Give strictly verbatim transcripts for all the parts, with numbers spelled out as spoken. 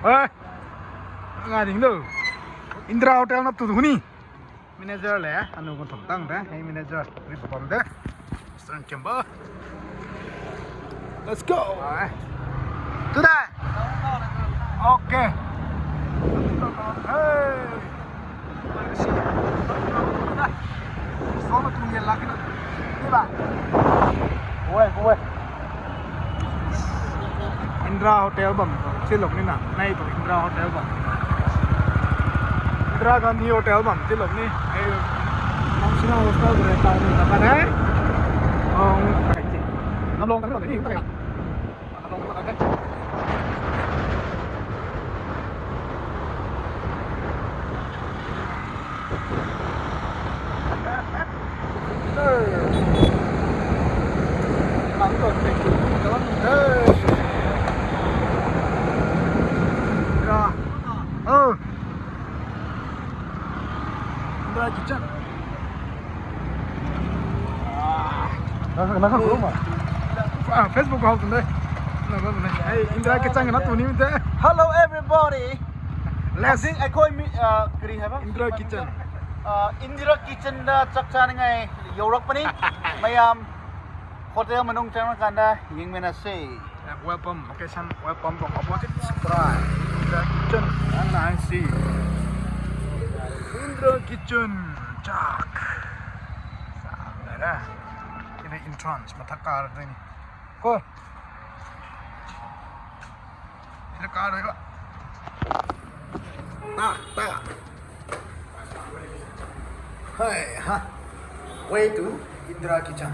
Hey, nga ding do. Indra Hotel na tu tu ni. Manager le, anu ko thum tang de. Hey manager, ri pam de. Restaurant kemba. Let's go. Alright. Today. Okay. Hey. Indra Hotel bam silok ni na, nai tu Indra Hotel bam. Indira Gandhi Hotel bam silok ni. Ei, National Hotel re ta ni na kan e. Ong, nam long kan ni, nam long kan ni. Indira Kitchen. Nang, nang, nang, ah, Facebook khou tun de. Hey, Indira Kitchen na tu ni te. Hello everybody. Let's. Hꯧzik akhoi mi, ah, kari hai ba? Indira Kitchen. Ah, Indira Kitchen da chak changai yorak pani. Mayam hotel manung chang kanda yingmei na se. Welcome, location, welcome from opposite Sutrai. Indira Kitchen, ang na si. Indira Kitchen, chak. Sa, na. Ini entrance, mathak kar ni. Ko. Indira kar ni ko. Ta, ta. Hey, ha. Way to Indira Kitchen.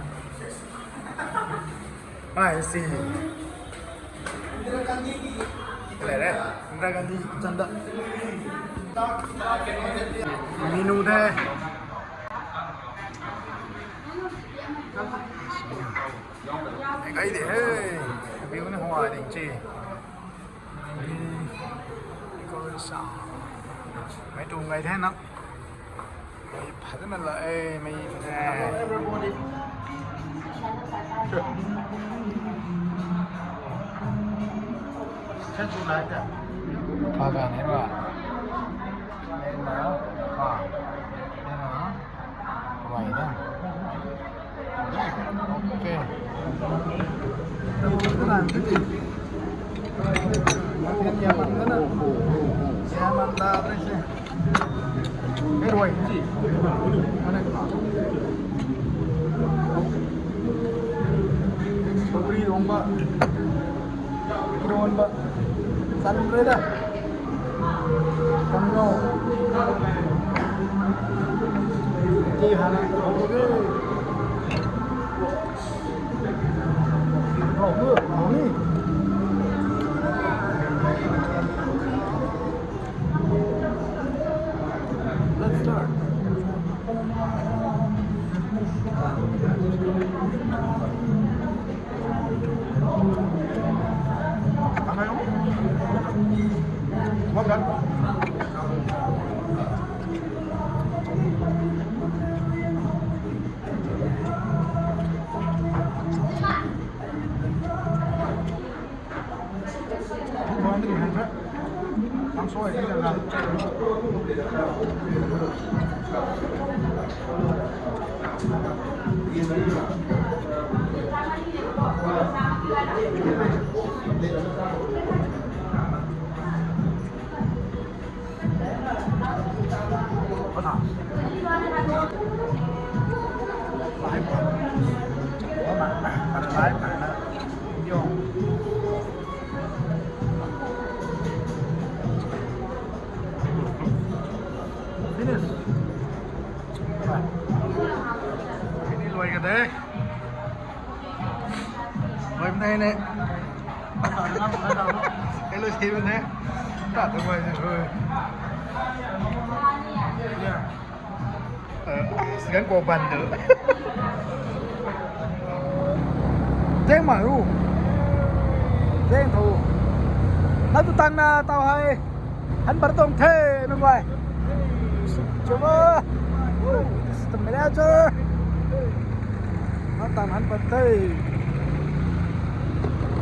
I see. Indira Gandhi ki. Le re, Indira Gandhi Kitchen da. Menu de. Hey, hey. View ni hua ding chi. Mei tu ngai the na. Mei phadana la e, mei phadana la. Pha ka ni ra. Ni na, pha. Ni na. Wai na. Okay. Sugri rongba. Kiron ba. San re da. Kang no. Ti hana. Let's start. Finish. Finish luai ka de. Luai bam the ne. Hello, si bam the. Ta tu luai de. Sigan ko ban de. Zeng ma ru. Zeng tho. Na tu tang na tau hai. Han bar tong the nung bai. Chuma. This is the manager. Na tang han bar the.